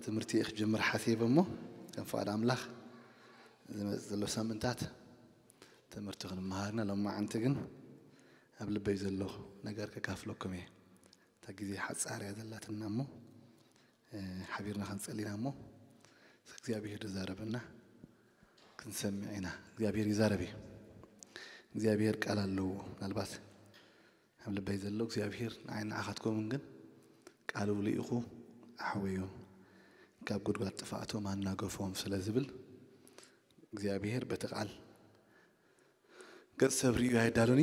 ትምህርቲ ክጅምር ሓሲበ እሞ ከም ፍቓድ ኣምላኽ ዝመጽእ ዘሎ ሳምንታት ትምህርቲ ክንመሃርና። ሎማዓንቲ ግን ኣብ ልበይ ዘሎ ነገር ከካፍለኩም እየ። እታ ግዜ ሓጻር እያ ዘላትና እሞ ሓቢርና ክንጸሊና እሞ እግዚኣብሔር ዝዛረበና ክንሰምዕ ኢና። እግዚኣብሔር ይዛረብ እዩ። እግዚኣብሔር ቃል ኣለዎ። ምናልባት ኣብ ልበይ ዘሎ እግዚኣብሔር ንዓይ ንዓኻትኩምን ግን ቃሉ ልኢኹ ኣሕወዮም ካብ ጉድጓድ ጥፋእቶም ኣናገፎም ስለ ዝብል እግዚኣብሔር በቲ ቃል ገጽ ሰብ ርእዩ ኣይዳሉኒ።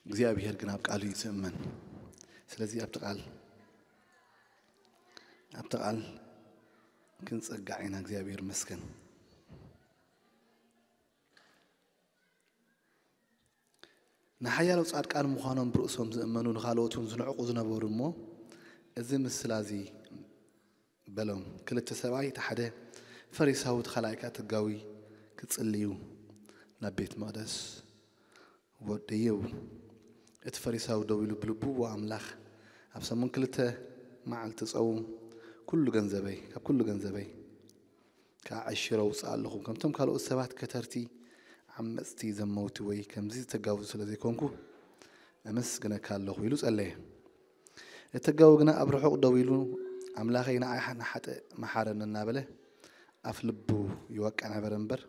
እግዚኣብሔር ግን ኣብ ቃሉ ይትእመን። ስለዚ ኣብቲ ቃል ኣብቲ ቃል ክንጸጋዕ ኢና። እግዚኣብሔር መስገን። ንሓያሎ ጻድቃን ምዃኖም ብርእሶም ዝእመኑ ንኻልኦት እውን ዝንዕቑ ዝነበሩ እሞ እዚ ምስላ እዚ በሎም። ክልተ ሰብኣይ እቲ ሓደ ፈሪሳዊ እቲ ካልኣይ ከኣ ተጋዊ ክጽልዩ ናብ ቤት መቕደስ ወደየው። እቲ ፈሪሳዊ ደው ኢሉ ብልቡ ኣምላኽ ኣብ ሰሙን ክልተ መዓልቲ ጸውም ኩሉ ገንዘበይ ካብ ኩሉ ገንዘበይ ከዓ ዕሽረ ውፅእ ኣለኹ። ከምቶም ካልኦት ሰባት ከተርቲ ዓመፅቲ ዘመውቲ ወይ ከምዚ ዝተጋብዙ ስለ ዘይኮንኩ እመስግነካ ኣለኹ ኢሉ ጸለየ። እቲ ተጋዊ ግና ኣብ ርሑቕ ደው ኢሉ ኣምላኸይ ንዓይ ንሓጥእ መሓረኒ እናበለ ኣፍ ልቡ ይወቅዕ ነበረ እምበር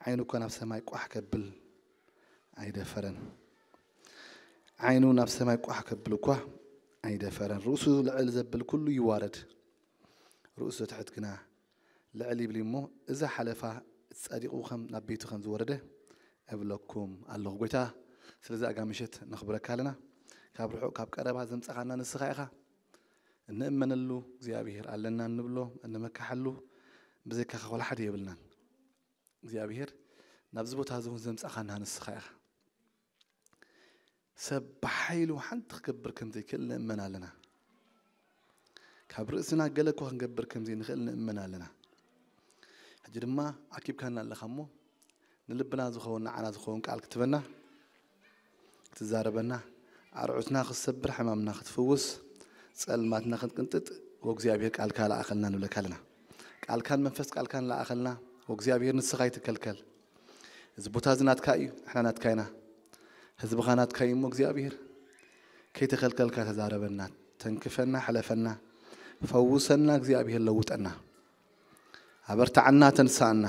ዓይኑ እኳ ናብ ሰማይ ቋሕ ከብል ኣይደፈረን። ዓይኑ ናብ ሰማይ ቋሕ ከብል እኳ ኣይደፈረን። ርእሱ ልዕል ዘብል ኩሉ ይዋረድ፣ ርእሱ ትሕት ግና ልዕል ይብል እሞ እዛ ሓለፋ እቲ ጻዲቑ ከም ናብ ቤቱ ከም ዝወረደ እብለኩም ኣለኹ። ጎይታ ስለዚ ኣጋ ምሸት ነኽብረካ ኣለና። ካብ ርሑቕ ካብ ቀረባ ዘምጻኻና ንስኻ ኢኻ። እንእመነሉ እግዚኣብሔር ኣለና እንብሎ እንመካሓሉ ብዘይካኻ ወላ ሓደ የብልናን። እግዚኣብሔር ናብዚ ቦታ እዚ እውን ዘምጻኻና ንስኻ ኢኻ። ሰብ ብሓይሉ ሓንቲ ክገብር ከም ዘይክእል ንእመን ኣለና። ካብ ርእስና ገለ እኳ ክንገብር ከም ዘይንኽእል ንእመን ኣለና። ሕጂ ድማ ኣኪብካና ኣለኻ እሞ ንልብና ዝኸውን ንዓና ዝኸውን ቃል ክትበና ክትዛረበና ኣርዑትና ክትሰብር ሕማምና ክትፍውስ ጸልማትና ክትቅንጥጥ ወእግዚኣብሔር ቃልካ ለኣኸልና ንብለካ ኣለና። ቃልካን መንፈስ ቃልካን ለኣኸልና ወእግዚኣብሔር ንስኻ ይትከልከል። እዚ ቦታ እዚ ናትካ እዩ፣ ንሕና ናትካ ኢና። ህዝብኻ ናትካ እዩ እሞ እግዚኣብሔር ከይተኸልከልካ ተዛረበና፣ ተንክፈና፣ ሕለፈና፣ ፈውሰና፣ እግዚኣብሔር ለውጠና፣ ኣበርትዓና፣ ተንሳኣና፣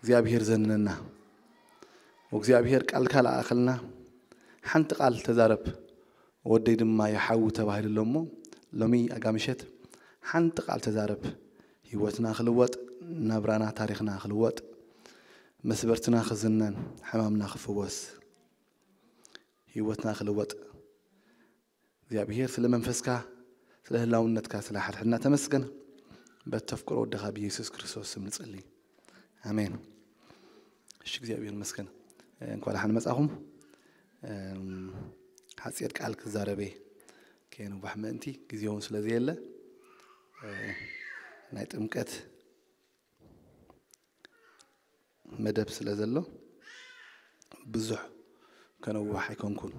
እግዚኣብሔር ዘንነና። ወእግዚኣብሔር ቃልካ ለኣኸልና፣ ሓንቲ ቃል ተዛረብ፣ ወደይ ድማ ይሓዊ ተባሂሉ ኣሎ እሞ ሎሚ ኣጋምሸት ሓንቲ ቃል ተዛረብ። ህይወትና ክልወጥ፣ ናብራና ታሪኽና ክልወጥ፣ መስበርትና ክዝነን፣ ሕማምና ክፍወስ፣ ህይወትና ክልወጥ። እግዚኣብሔር ስለ መንፈስካ፣ ስለ ህላውነትካ፣ ስለ ሓድሕድና ተመስገን። በተፍቅሮ ወድኻ ብየሱስ ክርስቶስ ስም ንጸሊ። ኣሜን። እሺ እግዚኣብሔር ይመስገን። እንኳን ደሓን መጻኹም። ሓጺር ቃል ክዛረበ ከየንዋሕ ምእንቲ ግዜውን ስለ ዘየለ ናይ ጥምቀት መደብ ስለ ዘሎ ብዙሕ ከነዋሕ ኣይኮንኩን።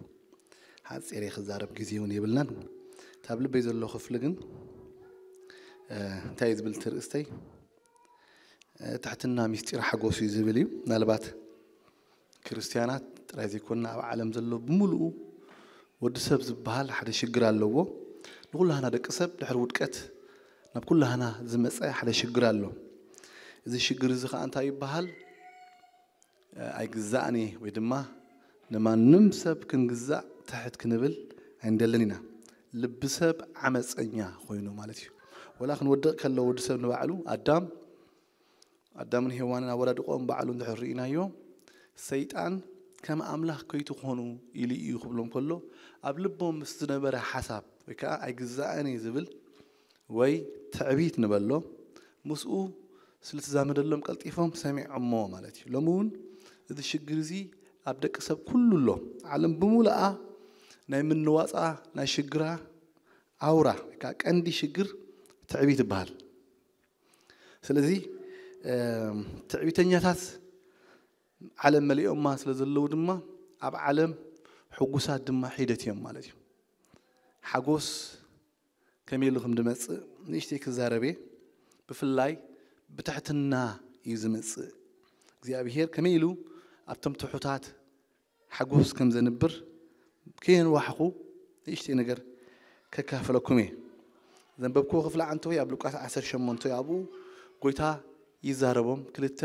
ሓጺር ክዛረብ ግዜ እውን የብልናን። ታብ ልበይ ዘሎ ክፍሊ ግን እንታይ ዝብል ትርእስተይ ትሕትና ሚስጢር ሓጎስ እዩ ዝብል እዩ። ምናልባት ክርስትያናት ጥራይ ዘይኮንና ኣብ ዓለም ዘሎ ብምሉኡ ወዲ ሰብ ዝበሃል ሓደ ሽግር ኣለዎ። ንኩላህና ደቂ ሰብ ድሕሪ ውድቀት ናብ ኩላህና ዝመፀ ሓደ ሽግር ኣሎ። እዚ ሽግር እዚ ከዓ እንታይ ይበሃል? ኣይግዛእን እየ ወይ ድማ ንማንም ሰብ ክንግዛእ ትሕት ክንብል ኣይንደልን ኢና። ልቢ ሰብ ዓመፀኛ ኮይኑ ማለት እዩ። ወላ ክንወድቕ ከሎ ወዲ ሰብ ንባዕሉ ኣዳም ኣዳምን ሄዋንን ኣወዳድቆም ባዕሉ እንድሕር ርኢናዮ ሰይጣን ከም ኣምላኽ ከይትኾኑ ኢሉ እዩ ክብሎም ከሎ ኣብ ልቦም ምስ ዝነበረ ሓሳብ ወይ ከዓ ኣይግዛእን እዩ ዝብል ወይ ትዕቢት ንበሎ ምስኡ ስለ ተዛመደሎም ቀልጢፎም ሰሚዖሞ ማለት እዩ። ሎሚ እውን እዚ ሽግር እዚ ኣብ ደቂ ሰብ ኩሉ ኣሎ። ዓለም ብምሉኣ ናይ ምንዋፃ ናይ ሽግራ ኣውራ ወይ ከዓ ቀንዲ ሽግር ትዕቢት ይበሃል። ስለዚ ትዕቢተኛታት ዓለም መሊኦማ ስለ ዘለዉ ድማ ኣብ ዓለም ሕጉሳት ድማ ሒደት እዮም ማለት እዩ። ሓጎስ ከመይ ኢሉ ከም ዝመጽእ ንእሽተይ ክዛረብ እየ። ብፍላይ ብትሕትና እዩ ዝመጽእ። እግዚኣብሔር ከመይ ኢሉ ኣብቶም ትሑታት ሓጎስ ከም ዘንብር ከየንዋሕኹ ንእሽተይ ነገር ከካፍለኩም እየ። ዘንበብክዎ ክፍሊ ዓንተወይ ኣብ ሉቃስ ዓሰርተ ሸሞንተ ኣብኡ ጎይታ ይዛረቦም። ክልተ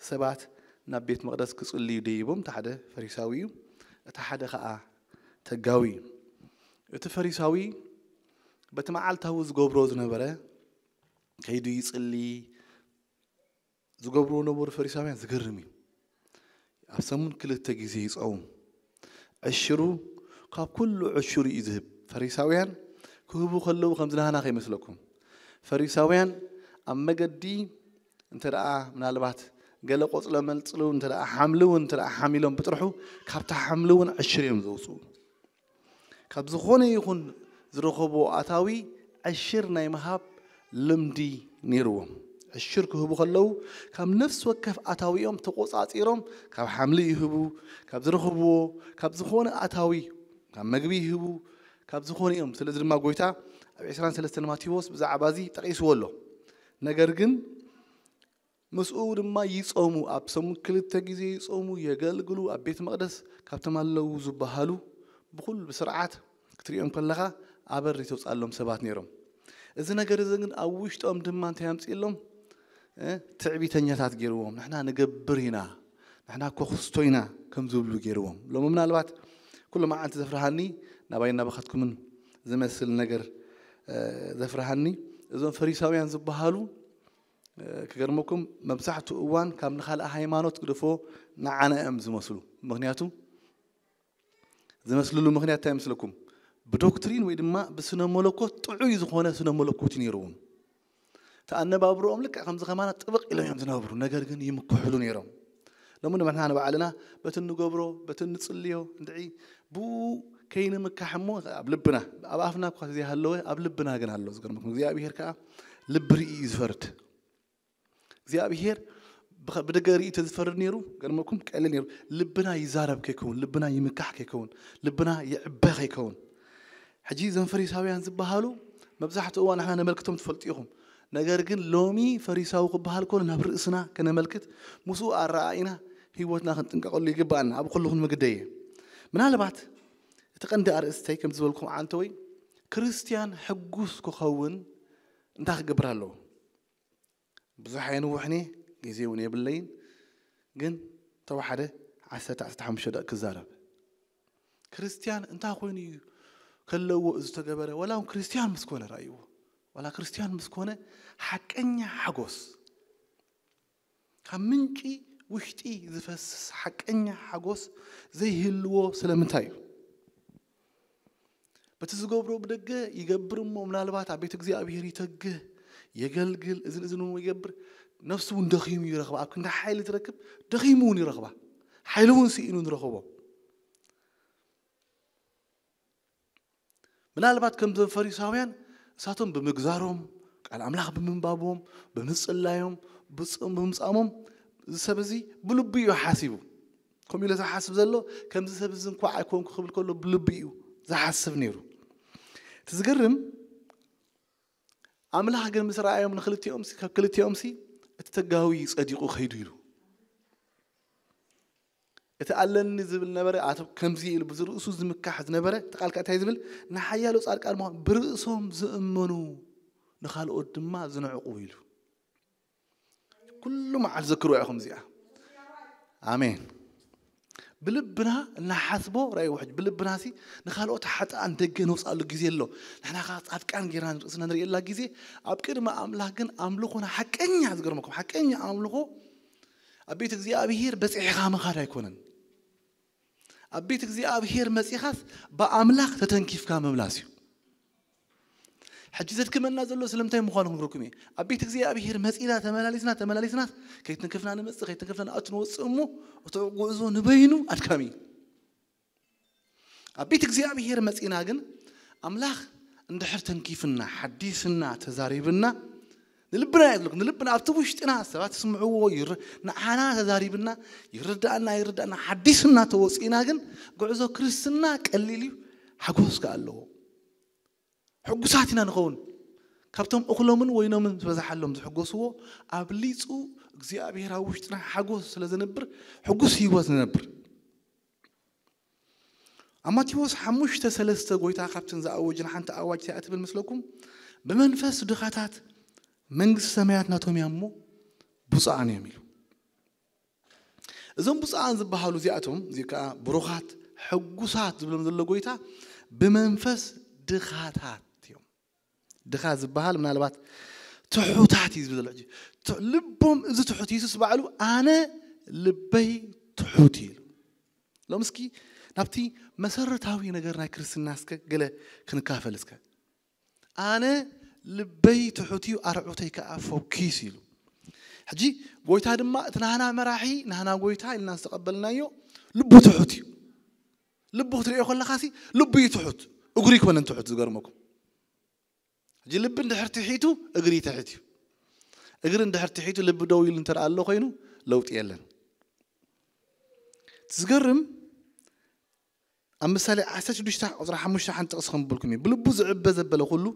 ሰባት ናብ ቤት መቕደስ ክጽልዩ ደይቦም፣ እቲ ሓደ ፈሪሳዊ እዩ፣ እቲ ሓደ ኸኣ ተጋዊ እዩ። እቲ ፈሪሳዊ በቲ መዓልታዊ ዝገብሮ ዝነበረ ከይዱ ይጽሊ ዝገብርዎ ነበሩ ፈሪሳውያን ዝገርም እዩ። ኣብ ሰሙን ክልተ ግዜ ይጸውም። ዕሽሩ ካብ ኩሉ ዕሽሩ እዩ ዝህብ። ፈሪሳውያን ክህቡ ከለዉ ከም ዝናህና ከይመስለኩም። ፈሪሳውያን ኣብ መገዲ እንተ ደኣ ምናልባት ገለ ቆጽሎ መልጽሉ እንተ ደኣ ሓምሊ እውን እንተ ደኣ ሓሚሎም ብጥርሑ ካብታ ሓምሊ እውን ዕሽር እዮም ዘውፅኡ። ካብ ዝኾነ ይኹን ዝረኸብዎ ኣታዊ ዕሽር ናይ ምሃብ ልምዲ ነይርዎም። ዕሽር ክህቡ ከለዉ ካብ ነፍሲ ወከፍ ኣታዊኦም ተቆጻጺሮም ካብ ሓምሊ ይህቡ፣ ካብ ዝረኸብዎ ካብ ዝኾነ ኣታዊ ካብ መግቢ ይህቡ፣ ካብ ዝኾነ እዮም። ስለዚ ድማ ጎይታ ኣብ ዕስራን ሰለስተን ማቴዎስ ብዛዕባ እዚ ጠቒስዎ ኣሎ። ነገር ግን ምስኡ ድማ ይጾሙ፣ ኣብ ሰሙን ክልተ ግዜ ይጾሙ፣ የገልግሉ፣ ኣብ ቤት መቕደስ ካብቶም ኣለዉ ዝበሃሉ ብኹሉ ብስርዓት ክትሪኦም ከለኻ ኣበር ዝተውጻሎም ሰባት ነይሮም። እዚ ነገር እዚ ግን ኣብ ውሽጦም ድማ እንታይ ኣምጺእሎም? እ፣ ትዕቢተኛታት ገይርዎም። ንሕና ንገብር ኢና፣ ንሕና እኮ ክስቶ ኢና ከም ዝብሉ ገይርዎም። ሎሚ ምናልባት ኩሉ መዓልቲ ዘፍርሃኒ ናባይ ናባኻትኩምን ዝመስል ነገር፣ እ፣ ዘፍርሃኒ እዞም ፈሪሳውያን ዝበሃሉ፣ እ፣ ክገርመኩም መብዛሕትኡ እዋን ካብ ንኻልእ ሃይማኖት ግደፎ ንዓና እዮም ዝመስሉ። ምኽንያቱ ዝመስልሉ ምኽንያት እንታይ ይመስለኩም? ብዶክትሪን ወይ ድማ ብስነ መለኮት ጥዑይ ዝኾነ ስነ መለኮት እዩ ነይርዎም። ተኣነባብርኦም ልክዕ ከምዚ ከማና ጥብቕ ኢሎም እዮም ዝነብሩ፣ ነገር ግን ይምክሕሉ ነይሮም። ሎሚ ንሕና ንባዕልና በቲ እንገብሮ በቲ እንጽልዮ እንድዒ ብኡ ከይንምካሕ እሞ ኣብ ልብና ኣብ ኣፍና እኳ ዘይሃለወ ኣብ ልብና ግን ኣሎ። ዝገርመኩም እግዚኣብሔር ከዓ ልቢ ርኢ እዩ ዝፈርድ። እግዚኣብሔር ብኸ- ብደገ ርኢ ተዝፈርድ ነይሩ ገርመኩም ቀሊል ነይሩ። ልብና ይዛረብ ከይከውን፣ ልብና ይምካሕ ከይከውን፣ ልብና ይዕበ ከይከውን። ሕጂ እዞም ፈሪሳውያን ዝበሃሉ መብዛሕትኡ እዋን ንሕና ነመልክቶም ትፈልጡ ኢኹም። ነገር ግን ሎሚ ፈሪሳዊ ክበሃል ከሎ ናብ ርእስና ከነመልክት ምስኡ ኣረኣኢና ህይወትና ክንጥንቀቐሉ ይግባኣና። ኣብ ኩሉ ክንምግደ እየ። ምናልባት እቲ ቀንዲ ኣርእስተይ ከም ዝበልኩም ዓንተወይ ክርስትያን ሕጉስ ክኸውን እንታይ ክገብር ኣለዎ? ብዙሕ ኣየንውሕን እየ፣ ግዜ እውን የብለይን። ግን ተወሓደ ዓሰርተ ዓሰርተ ሓሙሽተ ደቂቕ ክዛረብ። ክርስትያን እንታይ ኮይኑ እዩ ከለዎ እዚ ተገበረ? ዋላ እውን ክርስትያን ምስ ኮነ ረኣይዎ። ዋላ ክርስትያን ምስ ኮነ ሓቀኛ ሓጎስ፣ ካብ ምንጪ ውሽጢ ዝፈስስ ሓቀኛ ሓጎስ ዘይህልዎ ስለምንታይ እዩ? በቲ ዝገብሮ ብደገ ይገብር እሞ ምናልባት ኣብ ቤት እግዚኣብሔር ይተግህ፣ የገልግል፣ እዝን እዝን እውን ይገብር። ነፍሱ እውን ደኺሙ ይረኽባ። ኣብ ክንዲ ሓይሊ ትረክብ ደኺሙ እውን ይረኽባ። ሓይሊ እውን ስኢኑ ንረኽቦ። ምናልባት ከምዞም ፈሪሳውያን እሳቶም ብምግዛሮም፣ ቃል ኣምላኽ ብምንባቦም፣ ብምጽላዮም፣ ብጽም ብምጻሞም እዚ ሰብ እዚ ብልቡ እዩ ሓሲቡ። ከምኡ ኢለ ዝሓስብ ዘሎ ከምዚ ሰብ እዚ እንኳዕ ኣይኮንኩ ክብል ከሎ ብልቡ እዩ ዝሓስብ ነይሩ። እቲ ዝገርም ኣምላኽ ግን ምስ ረኣዮም ንክልቲኦም ሲ- ካብ ክልቲኦም ሲ እቲ ተጋዊ ጸዲቑ ከይዱ ኢሉ። እቲ ኣለኒ ዝብል ነበረ ኣቶ ከምዚ ኢሉ ብዝርእሱ ዝምካሕ ዝነበረ እቲ ቃል ከኣ እንታይ ዝብል ንሓያሎ ጻድቃን ምዃን ብርእሶም ዝእመኑ ንኻልኦት ድማ ዝንዕቑ ኢሉ። ኩሉ መዓል ዘክርዋ ኢኹም እዚኣ። ኣሜን። ብልብና እናሓስቦ ራእይ ውሕጅ ብልብና ሲ ንኻልኦት ሓጥኣን ደገ ነውፅኣሉ ግዜ ኣሎ። ንሕና ከዓ ፃድቃን ጌርና ንርእስና ንርእየላ ግዜ ኣብ ቅድሚ ኣምላኽ ግን ኣምልኾና ሓቀኛ ዝገርመኩም ሓቀኛ ኣምልኾ ኣብ ቤት እግዚኣብሔር በፂሕኻ ምኻድ ኣይኮነን። ኣብ ቤት እግዚኣብሔር መፂኻስ ብኣምላኽ ተተንኪፍካ ምምላስ እዩ። ሕጂ ዘድክመና ዘሎ ስለምንታይ ምዃኑ ክንግርኩም እየ። ኣብ ቤት እግዚኣብሔር መፂና ተመላሊስና ተመላሊስና ከይትንክፍና ንመፅእ ከይትንክፍና ንኣቱ ንወፅእ እሞ እቲ ጉዕዞ ንበይኑ ኣድካሚ እዩ። ኣብ ቤት እግዚኣብሔር መፂና ግን ኣምላኽ እንድሕር ተንኪፍና ሓዲስና ተዛሪብና ንልብና እየ ዝብለኩም ንልብና ኣብቲ ውሽጥና ሰባት ስምዕዎ ንዓና ተዛሪብና ይርዳእና ይርዳእና ሓዲስና ተወፂእና ግን ጉዕዞ ክርስትና ቀሊል እዩ። ሓጎስ ከ ኣለዎ። ሕጉሳት ኢና ንኸውን። ካብቶም እኽሎምን ወይኖምን ዝበዝሓሎም ዝሕጎስዎ ኣብሊፁ እግዚኣብሔር ኣብ ውሽጥና ሓጎስ ስለ ዘንብር ሕጉስ ህይወት ንነብር። ኣብ ማቴዎስ ሓሙሽተ ሰለስተ ጎይታ ካብተን ዝኣወጅን ሓንቲ ኣዋጅ እንታይ ትብል ምስለኩም? ብመንፈስ ድኻታት መንግስቲ ሰማያት ናቶም እያ እሞ ብፁዓን እዮም ኢሉ። እዞም ብፁዓን ዝበሃሉ እዚኣቶም እዚ ከዓ ብሩኻት ሕጉሳት ዝብሎም ዘሎ ጎይታ ብመንፈስ ድኻታት እዮም። ድኻ ዝበሃል ምናልባት ትሑታት እዩ ዝብል ዘሎ። ልቦም እዚ ትሑት፣ የሱስ ባዕሉ ኣነ ልበይ ትሑት እዩ ኢሉ። ሎም እስኪ ናብቲ መሰረታዊ ነገር ናይ ክርስትና እስከ ገለ ክንካፈል እስከ። ኣነ ልበይ ትሑት እዩ ኣርዑተይ ከዓ ፈኪስ ኢሉ። ሕጂ ጎይታ ድማ እቲ ናህና መራሒ ናህና ጎይታ ኢልና ዝተቐበልናዮ ልቡ ትሑት እዩ። ልቡ ክትሪኦ ከለኻሲ ልቡ እዩ ትሑት፣ እግሩ ይኮነን ትሑት። ዝገርመኩም ሕጂ ልቢ እንድሕር ትሒቱ እግሪ ትሕት እዩ። እግሪ እንድሕር ትሒቱ ልቢ ደው ኢሉ እንተደኣ ኣሎ ኮይኑ ለውጢ የለን። ዝገርም ኣብ ምሳሌ ዓሰርተ ሽዱሽተ ቁፅሪ ሓሙሽተ ሓንቲ ጥቕሲ ከም ብልኩም እዩ። ብልቡ ዝዕበ ዘበለ ኩሉ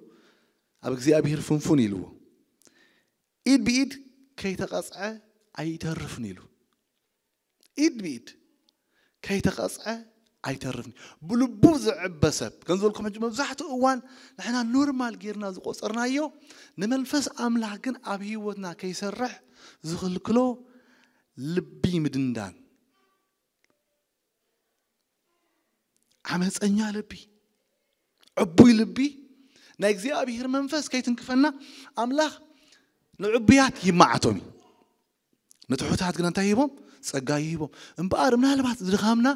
ኣብ እግዚኣብሔር ፍንፉን ኢልዎ። ኢድ ብኢድ ከይተቐፅዐ ኣይተርፍን ኢሉ። ኢድ ብኢድ ከይተቐፅዐ ኣይተርፍን። ብልቡ ዝዕበ ሰብ ከም ዝበልኩም ሕጂ መብዛሕትኡ እዋን ንሕና ኖርማል ጌርና ዝቆፀርናዮ ንመንፈስ ኣምላኽ ግን ኣብ ህይወትና ከይሰርሕ ዝኽልክሎ ልቢ ምድንዳን፣ ዓመፀኛ ልቢ፣ ዕቡይ ልቢ ናይ እግዚኣብሔር መንፈስ ከይትንክፈና ኣምላኽ ንዕቡያት ይመዓቶም እዩ። ንትሑታት ግና እንታይ ይህቦም? ጸጋ ይህቦም። እምበኣር ምናልባት ዝድኻምና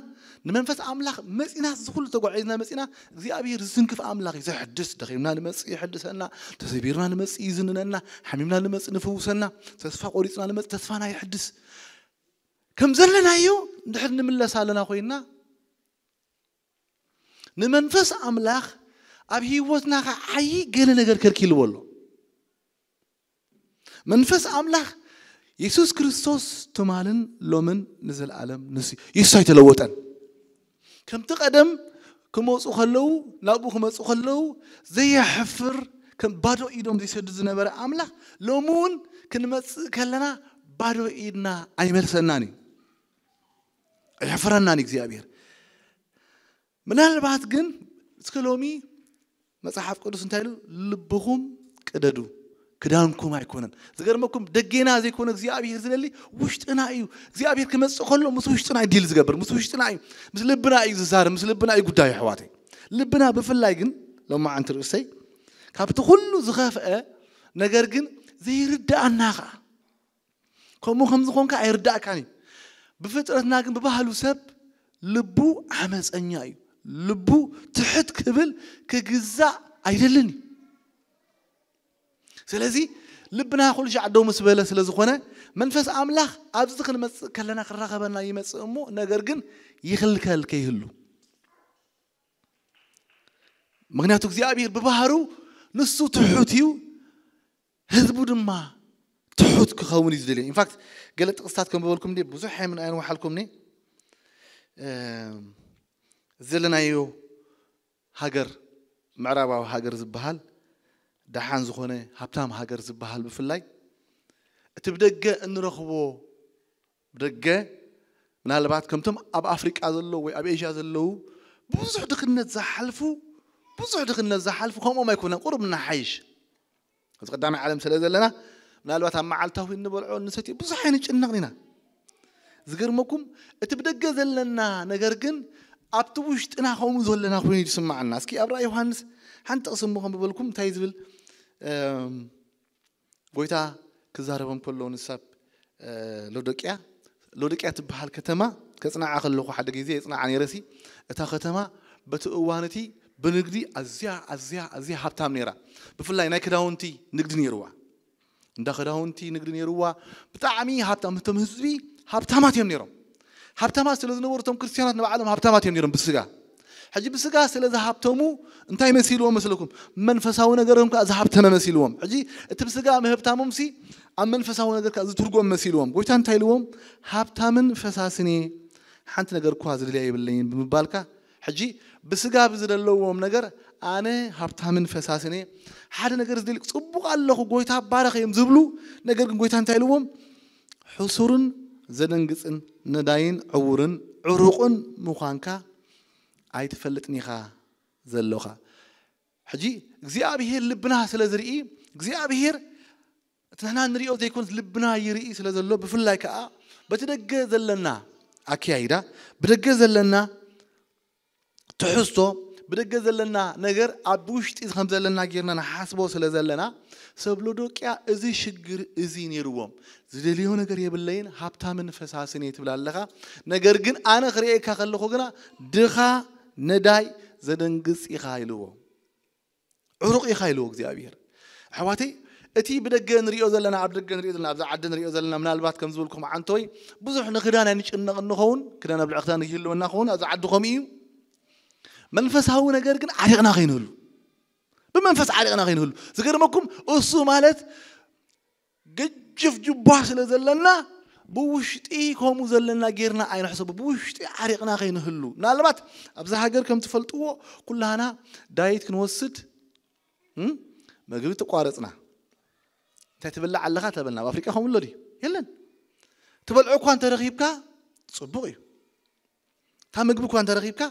ንመንፈስ ኣምላኽ መጺናስ ዝኹሉ ተጓዒዝና መጺና እግዚኣብሔር ዝትንክፍ ኣምላኽ እዩ። ዘሕድስ፣ ደኺምና ንመጽእ ይሕድሰና፣ ተሰቢርና ንመጽእ ይዝንነና፣ ሓሚምና ንመጽእ ንፍውሰና፣ ተስፋ ቆሪጽና ንመጽእ ተስፋና ይሕድስ። ከም ዘለናዮ እንድሕር ንምለስ ኣለና ኮይና ንመንፈስ ኣምላኽ ኣብ ህይወትና ከዓዪ ገለ ነገር ከልኪልዎ ኣሎ። መንፈስ ኣምላኽ የሱስ ክርስቶስ ትማልን ሎምን ንዘለኣለም ንሱ እዩ። የሱስ ኣይተለወጠን። ከምቲ ቀደም ክመፁ ከለዉ ናብኡ ክመፁ ከለዉ ዘየሕፍር ከም ባዶ ኢዶም ዘይሰዱ ዝነበረ ኣምላኽ ሎሚ እውን ክንመፅእ ከለና ባዶ ኢድና ኣይመልሰናን እዩ። ኣይሕፍረናን እግዚኣብሔር። ምናልባት ግን እስከ ሎሚ መጽሓፍ ቅዱስ እንታይ ኢሉ? ልብኹም ቅደዱ ክዳንኩም ኣይኮነን። ዝገርመኩም ደጌና ዘይኮነ እግዚኣብሔር ዝደሊ ውሽጥና እዩ። እግዚኣብሔር ክመጽእ ከሎ ምስ ውሽጥና እዩ ዲል ዝገብር፣ ምስ ውሽጥና እዩ፣ ምስ ልብና እዩ ዝዛረብ፣ ምስ ልብና እዩ ጉዳዩ። ኣሕዋተይ ልብና ብፍላይ ግን ሎማዓንቲ ርእሰይ ካብቲ ኩሉ ዝኸፍአ ነገር ግን ዘይርድኣና ኸዓ ከምኡ ከም ዝኾንካ ኣይርዳእካን እዩ። ብፍጥረትና ግን ብባህሉ ሰብ ልቡ ዓመፀኛ እዩ። ልቡ ትሕት ክብል ክግዛእ ኣይደልን እዩ። ስለዚ ልብና ኩሉ ሻዕ ደው ምስ በለ ስለ ዝኾነ መንፈስ ኣምላኽ ኣብዚ ክንመፅእ ከለና ክራኸበና ይመፅእ እሞ ነገር ግን ይኽልከል ከይህሉ። ምክንያቱ እግዚኣብሔር ብባህሩ ንሱ ትሑት እዩ፣ ህዝቡ ድማ ትሑት ክኸውን እዩ ዝደልዮ። ኢንፋክት ገለ ጥቕስታት ከም ዝበልኩም እንዲ ብዙሕ ኣይምን ኣየንውሓልኩም ኒ ዘለናዮ ሃገር ምዕራባዊ ሃገር ዝበሃል ደሓን ዝኾነ ሃብታም ሃገር ዝበሃል ብፍላይ እቲ ብደገ እንረኽቦ ብደገ ምናልባት ከምቶም ኣብ ኣፍሪቃ ዘለዉ ወይ ኣብ ኤዥያ ዘለዉ ብዙሕ ድኽነት ዝሓልፉ ብዙሕ ድኽነት ዝሓልፉ ከምኦም ኣይኮነን፣ ቁሩብ እናሓይሽ ኣብዚ ቀዳማይ ዓለም ስለ ዘለና ምናልባት ኣብ መዓልታዊ እንበልዖ እንሰትዮ ብዙሕ ኣይንጭነቕን ኢና። ዝገርመኩም እቲ ብደገ ዘለና ነገር ግን ኣብቲ ውሽጥና ከምኡ ዘለና ኮይኑ ዝስማዓና። እስኪ ኣብ ራእይ ዮሃንስ ሓንቲ ጥቕሲ እሞ ከም ዝበልኩም እንታይ ዝብል ጎይታ ክዛረቦም ከሎ ንሳብ ሎዶቅያ ሎዶቅያ ትበሃል ከተማ ከፅናዓ ከለኹ ሓደ ግዜ የፅናዓ ነይረሲ እታ ከተማ በቲ እዋን እቲ ብንግዲ ኣዝያ ኣዝያ ኣዝያ ሃብታም ነይራ። ብፍላይ ናይ ክዳውንቲ ንግዲ ነይርዋ። እንዳ ክዳውንቲ ንግዲ ነይርዋ። ብጣዕሚ ሃብታም እቶም ህዝቢ ሃብታማት እዮም ነይሮም። ሃብታማት ስለ ዝነበሩ እቶም ክርስትያናት ንባዕሎም ሃብታማት እዮም ነይሮም ብስጋ። ሕጂ ብስጋ ስለ ዝሃብተሙ እንታይ መሲልዎም መስለኩም? መንፈሳዊ ነገሮም ከዓ ዝሃብተመ መሲልዎም። ሕጂ እቲ ብስጋ ምህብታሞም ሲ ኣብ መንፈሳዊ ነገር ከዓ ዝትርጎም መሲልዎም። ጎይታ እንታይ ኢልዎም? ሃብታምን ፈሳስን እየ፣ ሓንቲ ነገር እኳ ዝድልያ የብለይን ብምባልካ ሕጂ ብስጋ ብዝደለዎም ነገር ኣነ ሃብታምን ፈሳስን እየ፣ ሓደ ነገር ዝደሊ ጽቡቕ ኣለኹ፣ ጎይታ ባረኽ እዮም ዝብሉ። ነገር ግን ጎይታ እንታይ ኢልዎም? ሕሱርን ዘደንግጽን ነዳይን ዕውርን ዕሩቕን ምዃንካ ኣይትፈልጥን ኢኻ ዘሎኻ። ሕጂ እግዚኣብሔር ልብና ስለ ዝርኢ፣ እግዚኣብሔር እቲ ንሕና ንሪኦ ዘይኮንስ ልብና ይርኢ ስለ ዘሎ፣ ብፍላይ ከዓ በቲ ደገ ዘለና ኣከያይዳ፣ ብደገ ዘለና ትሕዝቶ፣ ብደገ ዘለና ነገር ኣብ ውሽጢ ከም ዘለና ጌርና ንሓስቦ ስለ ዘለና፣ ሰብ ሎዶቅያ እዚ ሽግር እዚ ነይርዎም። ዝደልዮ ነገር የብለይን፣ ሃብታምን ፈሳስን እየ ትብል ኣለኻ። ነገር ግን ኣነ ክርእየካ ከለኹ ግና ድኻ ነዳይ ዘደንግጽ ኢኻ ኢልዎ። ዕሩቕ ኢኻ ኢልዎ እግዚኣብሔር። ኣሕዋተይ፣ እቲ ብደገ ንሪኦ ዘለና፣ ኣብ ደገ ንሪኦ ዘለና፣ ኣብዚ ዓዲ ንሪኦ ዘለና፣ ምናልባት ከም ዝበልኩም ዓንተወይ ብዙሕ ንክዳን ኣይንጭነቕ እንኸውን፣ ክዳን ኣብ ልዕሊ ክዳን ይህልወና ኸውን፣ ኣብዚ ዓዲ ከምኡ እዩ። መንፈሳዊ ነገር ግን ዓሪቕና ከይንህሉ፣ ብመንፈስ ዓሪቕና ከይንህሉ። ዝገርመኩም እሱ ማለት ገጅፍ ጅቧ ስለ ዘለና ብውሽጢ ከምኡ ዘለና ጌርና ኣይንሕሰቡ። ብውሽጢ ዓሪቕና ከይንህሉ። ምናልባት ኣብዚ ሃገር ከም ትፈልጥዎ ኩላህና ዳይት ክንወስድ እም፣ መግቢ ተቋረጽና። እንታይ ትበልዕ ኣለኻ ተበልና። ኣብ ኣፍሪቃ ከምኡ ኣሎ ድዩ? የለን። ትበልዖ እኳ እንተረኺብካ ጽቡቕ እዩ። እታ ምግቢ እኳ እንተረኺብካ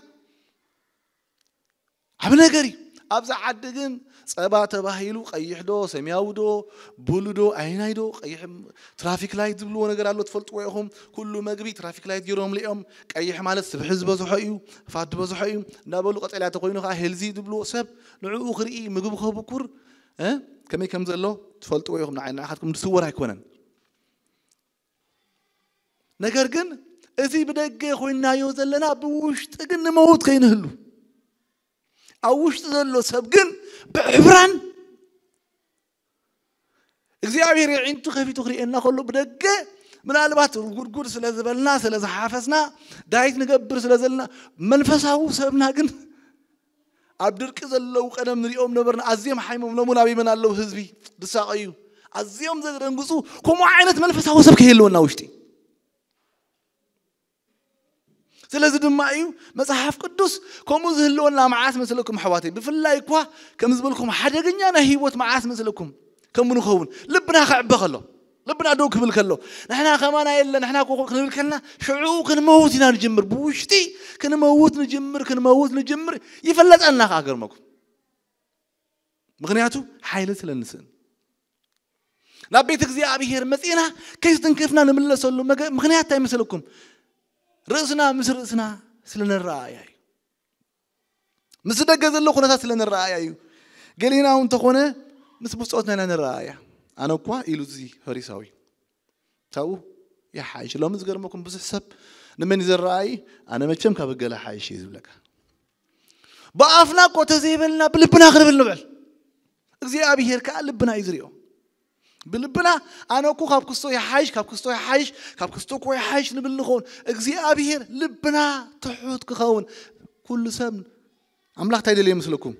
ዓብ ነገር እዩ። ኣብዚ ዓዲ ግን ጸባ ተባሂሉ ቀይሕ ዶ ሰማያዊ ዶ ቡሉ ዶ ኣይናይ ዶ ቀይሕ ትራፊክ ላይት ዝብልዎ ነገር ኣሎ፣ ትፈልጥዎ ኢኹም። ኩሉ መግቢ ትራፊክ ላይት ገይሮምሉ እዮም። ቀይሕ ማለት ስብሒ ዝበዝሖ እዩ፣ ፋት ዝበዝሖ እዩ እንዳበሉ፣ ቀጠልያ ተኮይኑ ከዓ ሄልዚ ዝብልዎ። ሰብ ንዕኡ ክርኢ ምግቢ ከብኩር እ ከመይ ከም ዘሎ ትፈልጥዎ ኢኹም። ንዓይ ንዓኻትኩም ዝስወር ኣይኮነን። ነገር ግን እዚ ብደገ ኮይናዮ ዘለና ብውሽጢ ግን ንመውት ከይንህሉ፣ ኣብ ውሽጢ ዘሎ ሰብ ግን ብዕብራን እግዚኣብሔር የዒንቱ ከፊቱ ክርእየና ከሎ ብደገ ምናልባት ጉድጉድ ስለ ዝበልና ስለ ዝሓፈስና ዳይት ንገብር ስለ ዘለና መንፈሳዊ ሰብና ግን ኣብ ድርቂ ዘለዉ ቀደም ንሪኦም ነበርና። ኣዝዮም ሓይሞም ሎሙን ኣበይመን ኣለዉ ህዝቢ ድሳቐዩ ኣዝዮም ዘደንግፁ። ከምኡ ዓይነት መንፈሳዊ ሰብ ከየለወና ውሽጢ። ስለዚ ድማ እዩ መጽሓፍ ቅዱስ ከምኡ ዝህልወና መዓስ መስለኩም ኣሕዋተይ? ብፍላይ እኳ ከም ዝበልኩም ሓደገኛ ናይ ህይወት መዓስ መስለኩም ከም ንኸውን ልብና ክዕበ ከሎ ልብና ደው ክብል ከሎ ንሕና ከማና የለ ንሕና ኮ ክንብል ከልና ሽዑ ክንመውት ኢና ንጅምር። ብውሽጢ ክንመውት ንጅምር፣ ክንመውት ንጅምር። ይፈለጠና ከኣ ገርመኩም። ምኽንያቱ ሓይሊ ስለ ንስእን። ናብ ቤት እግዚኣብሔር መጺእና ከይትንክፍና ንምለሰሉ መገ-፣ ምኽንያት እንታይ ይመስለኩም? ርእስና ምስ ርእስና ስለ ንረኣያ እዩ። ምስ ደገ ዘሎ ኩነታት ስለ ንረኣያ እዩ። ገሊና እውን እንተኾነ ምስ ብጾትና ኢና ንረኣያ። ኣነ እኳ ኢሉ እዚ ፈሪሳዊ። ታው ይሓይሽ። ሎሚ ዝገርመኩም ብዙሕ ሰብ ንመን እዩ ዝረኣይ? ኣነ መቸም ካብ ገለ ሓይሽ እዩ ዝብለካ። ብኣፍና እኮ ተዘይበልና ብልብና ክንብል ንውዕል። እግዚኣብሔር ከኣ ልብና እዩ ዝሪኦ። ብልብና ኣነ እኮ ካብ ክስቶ ይሓይሽ፣ ካብ ክስቶ ይሓይሽ፣ ካብ ክስቶ እኮ ይሓይሽ ንብል ንኸውን። እግዚኣብሔር ልብና ትሑት ክኸውን። ኩሉ ሰብ ኣምላኽ እንታይ ደልየ ይመስለኩም?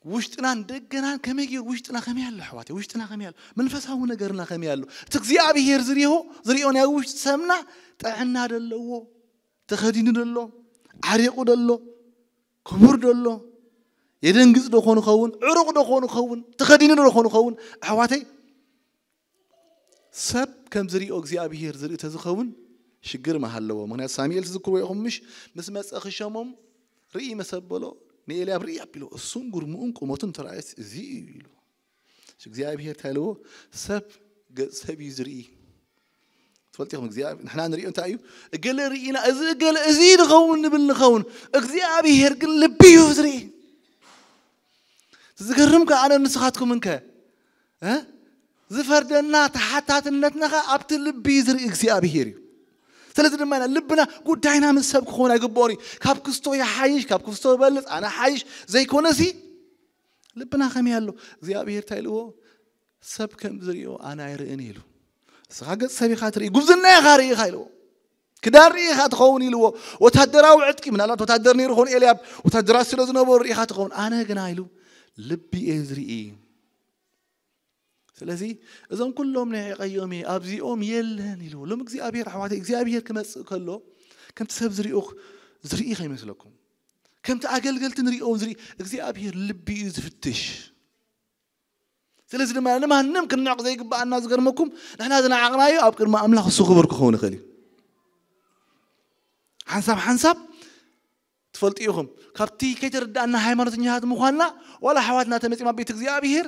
ውሽጥናን ደገናን ከመይ ገይሩ ውሽጥና ከመይ ኣሎ ኣሕዋተይ? ውሽጥና ከመይ ኣሎ? መንፈሳዊ ነገርና ከመይ ኣሎ? እቲ እግዚኣብሔር ዝሪኦ ዝሪኦ ናይ ውሽጢ ሰብና ጥዕና ደለዎ ተኸዲኑ ደሎ ዓሪቑ ደሎ ክቡር ደሎ የደንግጽ ዶ ኾኑ ኸውን ዕሩቕ ዶ ኾኑ ኸውን ተኸዲኑ ዶ ኾኑ ኸውን ኣሕዋተይ ሰብ ከም ዝሪኦ እግዚኣብሔር ዝርኢ ተዝኸውን ሽግር ምሃለዎ። ምኽንያቱ ሳሙኤል ትዝክርዎ ኢኹም ምሽ? ምስ መጸ ክሸሞም ርኢ መሰበሎ ንኤልያብ ርኢ ኣቢሎ እሱን ጉርምኡን ቁመቱን ተራእየስ እዚ እዩ ኢሉ እግዚኣብሔር እንታይ ኢልዎ? ሰብ ገጽ ሰብ እዩ ዝርኢ። ትፈልጢ ኢኹም እግዚኣብሔር ንሕና ንሪኦ እንታይ እዩ? እገለ ርኢና እዚ እገለ እዚ ዝኸውን ንብል ንኸውን እግዚኣብሔር ግን ልቢ እዩ ዝርኢ። ዝገርም ከ ኣነ ንስኻትኩም እንከ እ ዝፈርደና ተሓታትነትና ከ ኣብቲ ልቢ ዝርኢ እግዚኣብሔር እዩ። ስለዚ ድማ ኢና ልብና ጉዳይና ምስ ሰብ ክኸውን ኣይግብኦን እዩ። ካብ ክስቶ ይሓይሽ ካብ ክስቶ ይበልፅ ኣነ ሓይሽ ዘይኮነሲ ልብና ከመይ ኣሎ እግዚኣብሔር እንታይ ኢልዎ ሰብ ከም ዝሪኦ ኣነ ኣይርእን ኢሉ። እስኻ ገፅ ሰብ ኢኻ ትርኢ ጉብዝና ኢኻ ርኢ ኢኻ ኢልዎ። ክዳን ርኢ ኢኻ ትኸውን ኢልዎ። ወታደራዊ ዕጥቂ ምናልባት ወታደር ነይሩ ኾን ኤልያብ ወታደራት ስለ ዝነበሩ ርኢ ኢኻ ትኸውን ኣነ ግና ኢሉ ልቢ እየ ዝርኢ። ስለዚ እዞም ኩሎም ናይ ቀዮም እየ ኣብዚኦም የለን ኢልዎ። ሎም እግዚኣብሔር ኣሕዋተይ እግዚኣብሔር ክመፅእ ከሎ ከምቲ ሰብ ዝሪኦ ዝርኢ ከይመስለኩም። ከምቲ ኣገልገልቲ ንሪኦ ዝርኢ እግዚኣብሔር ልቢ እዩ ዝፍትሽ። ስለዚ ድማ ንማንም ክንንዕቕ ዘይግብኣና፣ ዝገርመኩም ንሕና ዝነዓቕናዮ ኣብ ቅድሚ ኣምላኽ እሱ ክቡር ክኸውን ይኽእል እዩ። ሓንሳብ ሓንሳብ ትፈልጡ ኢኹም፣ ካብቲ ከይተረዳእና ሃይማኖተኛታት ምዃንና፣ ዋላ ኣሕዋትና ተመጺኦም ኣብ ቤት እግዚኣብሔር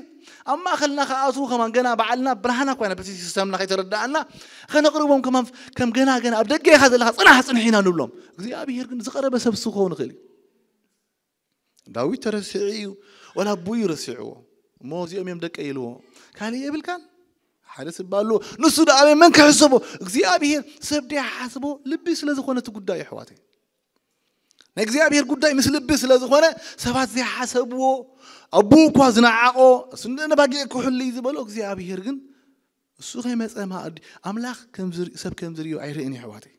ኣብ ማእኸልና ክኣትዉ ከማን ገና ባዕልና ብርሃና እኳ ኢና በቲ ሲስተምና ከይተረዳእና ከነቕርቦም ከማን ከም ገና ገና ኣብ ደገ ኢኻ ዘለኻ ጽናሕ ጽንሕ ኢና ንብሎም። እግዚኣብሔር ግን ዝቐረበ ሰብ እሱ ክኸውን ይኽእል እዩ። ዳዊት ተረሲዑ እዩ፣ ዋላ ኣቦኡ እዩ ረሲዕዎ። እሞ እዚኦም እዮም ደቀይ ኢልዎ። ካልእ የብልካን? ሓደ ስባ ኣለዎ። ንሱ ደኣ ኣበይ መን ክሕሰቦ? እግዚኣብሔር ሰብ ደይሓስቦ ልቢ ስለ ዝኾነ እቲ ጉዳይ፣ ኣሕዋተይ። ናይ እግዚኣብሔር ጉዳይ ምስ ልቢ ስለ ዝኾነ ሰባት ዘይሓሰብዎ፣ ኣቦኡ እኳ ዝነዓቖ፣ እሱ ነባጊዕ ክሕሉ እዩ ዝበሎ እግዚኣብሔር ግን እሱ ከይመጸ ማእዲ ኣምላኽ ከም ዝርኢ-፣ ሰብ ከም ዝርእዮ ኣይርእን እዩ፣ ኣሕዋተይ።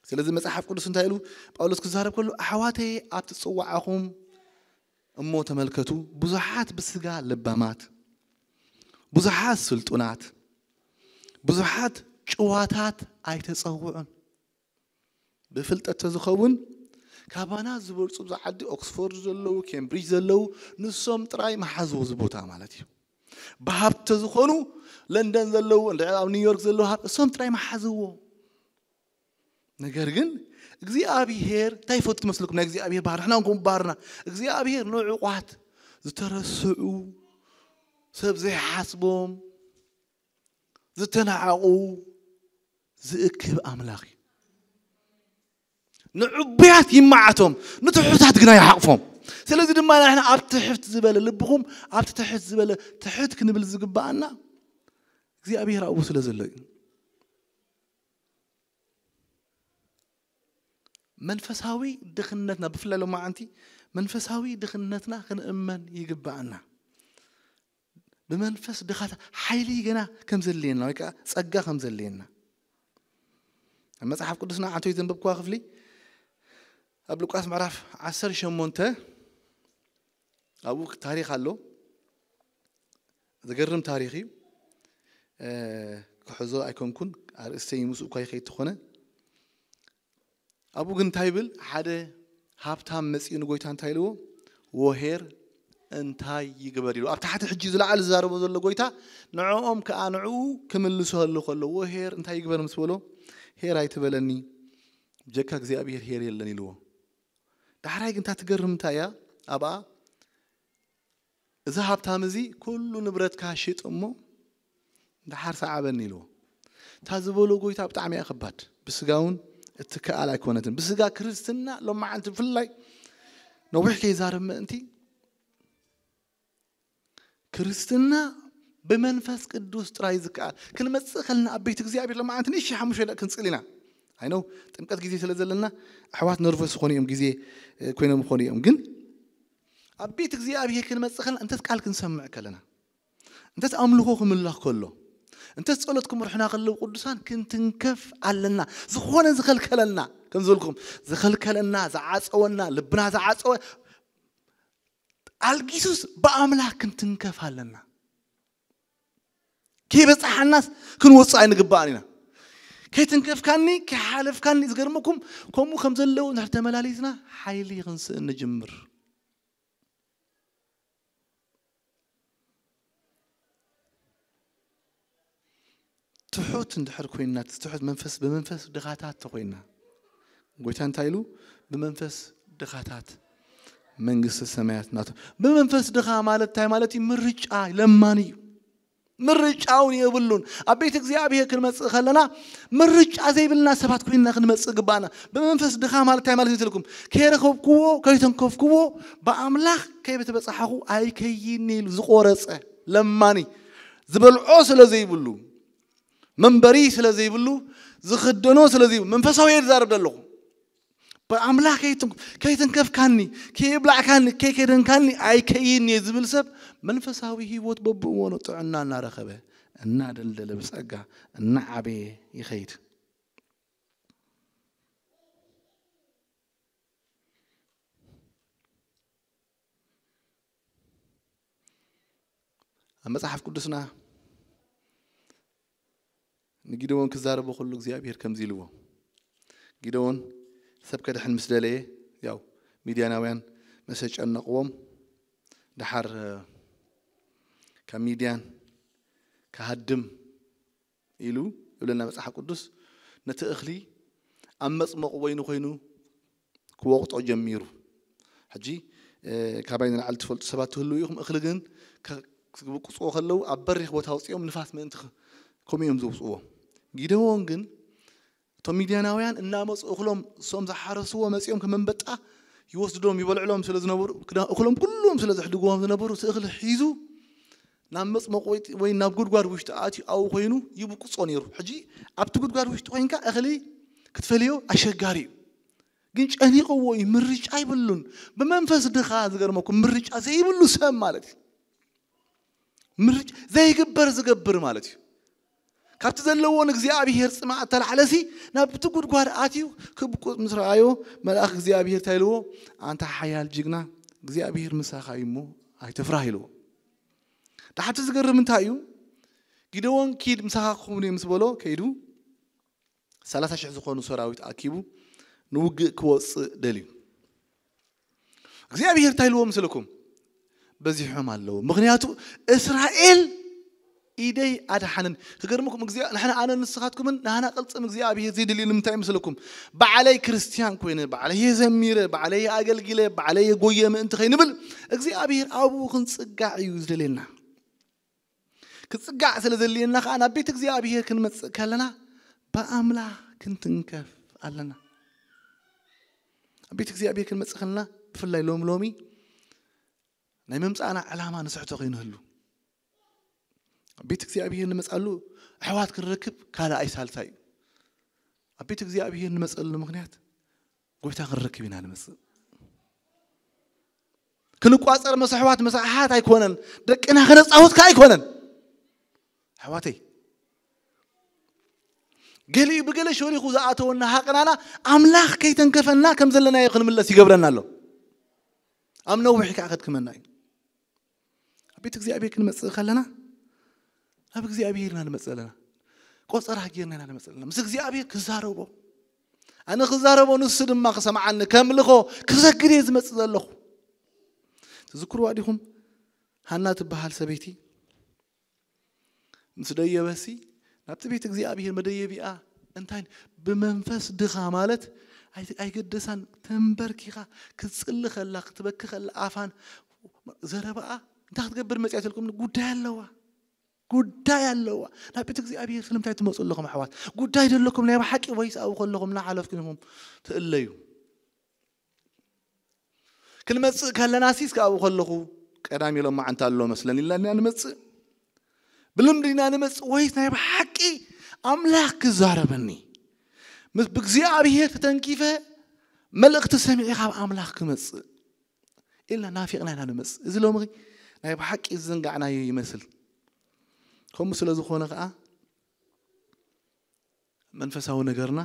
ስለዚ መጽሓፍ ቅዱስ እንታይ ኢሉ ጳውሎስ ክዛረብ ከሎ፣ ኣሕዋተይ ኣብ ትጽዋዓኹም እሞ ተመልከቱ፣ ብዙሓት ብስጋ ለባማት፣ ብዙሓት ስልጡናት፣ ብዙሓት ጭዋታት ኣይተጸውዑን። ብፍልጠት ተዝኸውን ካባና ዝበልጹ ኣብዚ ዓዲ ኦክስፎርድ ዘለዉ፣ ኬምብሪጅ ዘለዉ፣ ንሶም ጥራይ መሓዝዎ እዚ ቦታ ማለት እዩ። ብሃብቲ ተዝኾኑ ለንደን ዘለዉ፣ እንድዒ ኣብ ኒውዮርክ ዘለዉ ሃብቲ እሶም ጥራይ መሓዝዎ። ነገር ግን እግዚኣብሔር እንታይ ይፈቱ ትመስልኩም? ናይ እግዚኣብሔር ባህሪ፣ ንሕና እንኮ ባህርና እግዚኣብሔር ንዕቋት፣ ዝተረስዑ፣ ሰብ ዘይሓስቦም፣ ዝተናዓቑ ዝእክብ ኣምላኽ እዩ። ንዕቡያት ይመዓቶም፣ ንትሑታት ግና ይሓቕፎም። ስለዚ ድማ ንሕና ኣብ ትሕት ዝበለ ልብኹም፣ ኣብ ትሕት ዝበለ ትሕት ክንብል ዝግብኣና እግዚኣብሔር ኣብኡ ስለ ዘሎ እዩ። መንፈሳዊ ድኽነትና፣ ብፍላይ ሎማዓንቲ መንፈሳዊ ድኽነትና ክንእመን ይግብኣና። ብመንፈስ ድኻታ ሓይሊ ገና ከም ዘድልየና ወይ ከዓ ጸጋ ከም ዘድልየና ኣብ መጽሓፍ ቅዱስና ዓንተይ ዘንበብክዋ ክፍሊ ኣብ ሉቃስ ምዕራፍ ዓሰርተ ሸሞንተ ኣብኡ ታሪኽ ኣሎ። ዘገርም ታሪኽ እዩ። እ፣ ክሕዞ ኣይኮንኩን፣ ኣርእስተይ ምስኡ እኳ ይኸይድ ተኾነ። ኣብኡ ግን እንታይ ይብል? ሓደ ሃብታም መጺኡ ንጎይታ እንታይ ኢልዎ? "ወሄር እንታይ ይግበር?" ኢሉ። ኣብ ታሕቲ ሕጂ ዝለዓለ ዝዛረቦ ዘሎ ጎይታ ንዕኦም ከኣ ንዕኡ ክምልሰሉ ከሎ፣ "ወሄር እንታይ ይግበር?" ምስ በሎ፣ "ሄር ኣይትበለኒ፣ ብጀካ እግዚኣብሔር ሄር የለን" ኢልዎ። ዳሕራይ ግን እታ ትገርም እንታይ እያ? ኣብኣ እዚ ሃብታም እዚ "ኩሉ ንብረትካ ሽጥ እሞ ደሓር ሰዓበኒ" ኢልዎ። እታ ዝበሎ ጎይታ ብጣዕሚ እያ ከባድ። ብስጋ እውን እትከኣል ኣይኮነትን። ብስጋ ክርስትና ሎማዓንቲ ብፍላይ ነዊሕ ከይዛረብ ምእንቲ፣ ክርስትና ብመንፈስ ቅዱስ ጥራይ ዝከኣል። ክንመጽእ ከለና ኣብ ቤት እግዚኣብሔር ሎማዓንቲ ንእሽተይ ሓሙሽተ ደቂቕ ክንጽል ኢና። ኣይ ኖው ጥምቀት ግዜ ስለ ዘለና ኣሕዋት ነርቨስ ዝኾኑ እዮም፣ ግዜ፣ እ፣ ኮይኖም ይኾኑ እዮም። ግን ኣብ ቤት እግዚኣብሔር ክንመጽእ ከለና እንተስ ቃል ክንሰምዕ ከለና፣ እንተስ ኣምልኾ ክምላኽ ከሎ፣ እንተስ ጸሎት ክምርሑና ከለዉ ቅዱሳን ክንትንከፍ ኣለና። ዝኾነ ዝኸልከለና፣ ከም ዝበልኩም፣ ዝኸልከለና፣ ዝዓጸወና፣ ልብና ዝዓጸወ ኣልጊሱስ ብኣምላኽ ክንትንከፍ ኣለና። ከይበጻሓናስ ክንወጽእ ኣይንግባእን ኢና። ከይትንከፍካኒ፣ ከይሓለፍካኒ፣ ዝገርመኩም፣ ከምኡ ከም ዘለዉ እንድሕር ተመላሊስና፣ ሓይሊ ክንስእን ንጅምር። ትሑት እንድሕር ኮይንና፣ ትሑት መንፈስ፣ ብመንፈስ ድኻታት ተኾይንና፣ ጎይታ እንታይ ኢሉ? "ብመንፈስ ድኻታት መንግስቲ ሰማያት ናቶ." ብመንፈስ ድኻ ማለት እንታይ ማለት እዩ? ምርጫ ለማኒ እዩ። ምርጫ እውን የብሉን። ኣብ ቤት እግዚኣብሔር ክንመጽእ ከለና ምርጫ ዘይብልና ሰባት ኮይንና ክንመጽእ ግባና። ብመንፈስ ድኻ ማለት እንታይ ማለት ይመስለኩም? ከይረኸብክዎ፣ ከይተንከፍክዎ፣ ብኣምላኽ ከይበተበጻሕኹ ኣይከይን ኢሉ ዝቆረጸ ለማኒ፣ ዝበልዖ ስለ ዘይብሉ፣ መንበሪ ስለ ዘይብሉ፣ ዝኽደኖ ስለ ዘይብሉ፣ መንፈሳዊ እየ ዝዛረብ ዘለኹ። ብኣምላኽ ከይትን-፣ ከይተንከፍካኒ፣ ከየብላዕካኒ፣ ከይከደንካኒ ኣይከይን እየ ዝብል ሰብ መንፈሳዊ ህይወት በብእዋኑ ጥዕና እናረኸበ፣ እናደልደለ፣ ብጸጋ እናዓበየ ይኸይድ። ኣብ መጽሓፍ ቅዱስና ንጊደዎን ክዛረቦ ከሎ እግዚኣብሔር ከምዚ ኢልዎ፣ ጊደዎን ሰብ ከድሕን ምስ ደለየ፣ ያው ሚድያናውያን መሰ ጨነቕዎም። ደሓር ካብ ሚድያን ክሃድም ኢሉ ይብለና መፅሓፍ ቅዱስ። ነቲ እኽሊ ኣብ መፅመቑ ወይኒ ኮይኑ ክወቕጦ ጀሚሩ። ሕጂ ካባይ ንላዕሊ ትፈልጡ ሰባት ትህልዉ ኢኹም። እኽሊ ግን ክብቁፅዎ ከለዉ ኣብ በሪኽ ቦታ ኣውፅኦም ንፋስ ምእንቲ ከምኡ እዮም ዝውፅዎ። ጊደዎን ግን እቶም ሚድያናውያን እናመፁ እኽሎም እሶም ዝሓረስዎ መፂኦም ከም ኣንበጣ ይወስድሎም ይበልዕሎም ስለ ዝነበሩ፣ እኽሎም ኩሎም ስለ ዘሕድግዎም ዝነበሩ፣ እቲ እኽሊ ሒዙ ናብ መፅመቕ ወይ ናብ ጉድጓድ ውሽጢ ኣትዩ ኣብኡ ኮይኑ ይብቁፆ ነይሩ። ሕጂ ኣብቲ ጉድጓድ ውሽጢ ኮይንካ እኽሊ ክትፈልዮ ኣሸጋሪ እዩ። ግን ጨኒቕዎ እዩ፣ ምርጫ ይብሉን። ብመንፈስ ድኻ ዝገርመኩም ምርጫ ዘይብሉ ሰብ ማለት እዩ። ምርጫ ዘይግበር ዝገብር ማለት እዩ። ካብቲ ዘለዎ ንእግዚኣብሔር ጽማእ እተላዕለሲ ናብቲ ጉድጓድ ኣትዩ ክብቁፅ ምስ ረኣዮ፣ መልኣኽ እግዚኣብሔር እንታይ ኢልዎ? ኣንታ ሓያል ጅግና፣ እግዚኣብሔር ምሳኻ እዩ እሞ ኣይትፍራህ ኢልዎ። ዳሓቲ ዝገርም እንታይ እዩ? ጊደዎን ኪድ ምሳኻ ክኾኑ እዮም ምስ በሎ ከይዱ ሰላሳ ሽሕ ዝኾኑ ሰራዊት ኣኪቡ ንውግእ ክወፅእ ደልዩ። እግዚኣብሔር እንታይ ኢልዎ ምስልኩም? በዚሖም ኣለዉ፣ ምኽንያቱ እስራኤል ኢደይ ኣድሓንን። ክገርምኩም ንሕና ኣነ ንስኻትኩምን ንሃና ቅልፅም እግዚኣብሔር ዘይደልዩ ንምንታይ ምስልኩም? ባዕለይ ክርስትያን ኮይነ፣ ባዕለይ የዘሚረ፣ ባዕለይ ኣገልጊለ፣ ባዕለይ የጎየ ምእንቲ ከይንብል እግዚኣብሔር ኣብኡ ክንፅጋዕ እዩ ዝደልየና። ክፅጋዕ ስለ ዘድልየና ከዓ ናብ ቤት እግዚኣብሔር ክንመፅእ ከለና ብኣምላኽ ክንትንከፍ ኣለና። ኣብ ቤት እግዚኣብሔር ክንመፅእ ከለና ብፍላይ ሎም ሎሚ ናይ መምፃእና ዕላማ ንስሕቶ ከይንህሉ ኣብ ቤት እግዚኣብሔር ንመፅኣሉ ኣሕዋት ክንረክብ ካልኣይ ሳልሳይ እዩ። ኣብ ቤት እግዚኣብሔር ንመፀሉ ምኽንያት ጎይታ ክንረክብ ኢና ንመፅእ። ክንቋፀር ምስ ኣሕዋት ምስ ኣሓት ኣይኮነን። ደቅና ከነፃውት ከዓ ኣይኮነን። ኣሕዋተይ ገሊኡ ብገለ ሸሪኹ ዝኣተወና ሃቅናና ኣምላኽ ከይተንከፈና ከም ዘለናዮ ክንምለስ ይገብረና ኣሎ። ኣብ ነዊሕ ከዓ ከድክመና እዩ። ኣብ ቤት እግዚኣብሔር ክንመፅእ ከለና ናብ እግዚኣብሔር ኢና ንመፅእ ኣለና። ቆፀራ ጌርና ኢና ንመፅእ ኣለና ምስ እግዚኣብሔር ክዛረቦ። ኣነ ክዛረቦ ንሱ ድማ ክሰምዓኒ ከምልኾ ክሰግድ እየ ዝመፅእ ዘለኹ። ትዝክርዋ ዲኹም? ሃና ትበሃል ሰበይቲ ምስ ደየበሲ ናብቲ ቤት እግዚኣብሔር መደየቢኣ እንታይ ብመንፈስ ድኻ ማለት ኣይገደሳን ተንበርኪኻ ክትፅሊ ከላ ክትበኪ ከላ ኣፋን ዘረባኣ እንታይ ክትገብር መፅያ ትልኩም ጉዳይ ኣለዋ። ጉዳይ ኣለዋ። ናብ ቤት እግዚኣብሔር ስለምንታይ ትመፁ ኣለኹም ኣሕዋት? ጉዳይ ደለኩም ናይ ብሓቂ ወይስ ኣብኡ ከለኹም እናሓለፍኩም ኢኹም ትእለዩ? ክንመፅእ ከለና ሲስ ኣብኡ ከለኹ ቀዳም ኢሎም መዓንታ ኣሎ መስለን ኢልና ኢና ንመፅእ። ብልምዲ ኢና ንመፅእ ወይስ ናይ ብሓቂ ኣምላኽ ክዛረበኒ ምስ ብእግዚኣብሔር ተተንኪፈ መልእኽቲ ሰሚዒ ካብ ኣምላኽ ክመፅእ ኢልና ናፊቕና ኢና ንመፅእ። እዚ ሎሚ ናይ ብሓቂ ዝዘንጋዕናዮ ይመስል። ከምኡ ስለ ዝኾነ ከዓ መንፈሳዊ ነገርና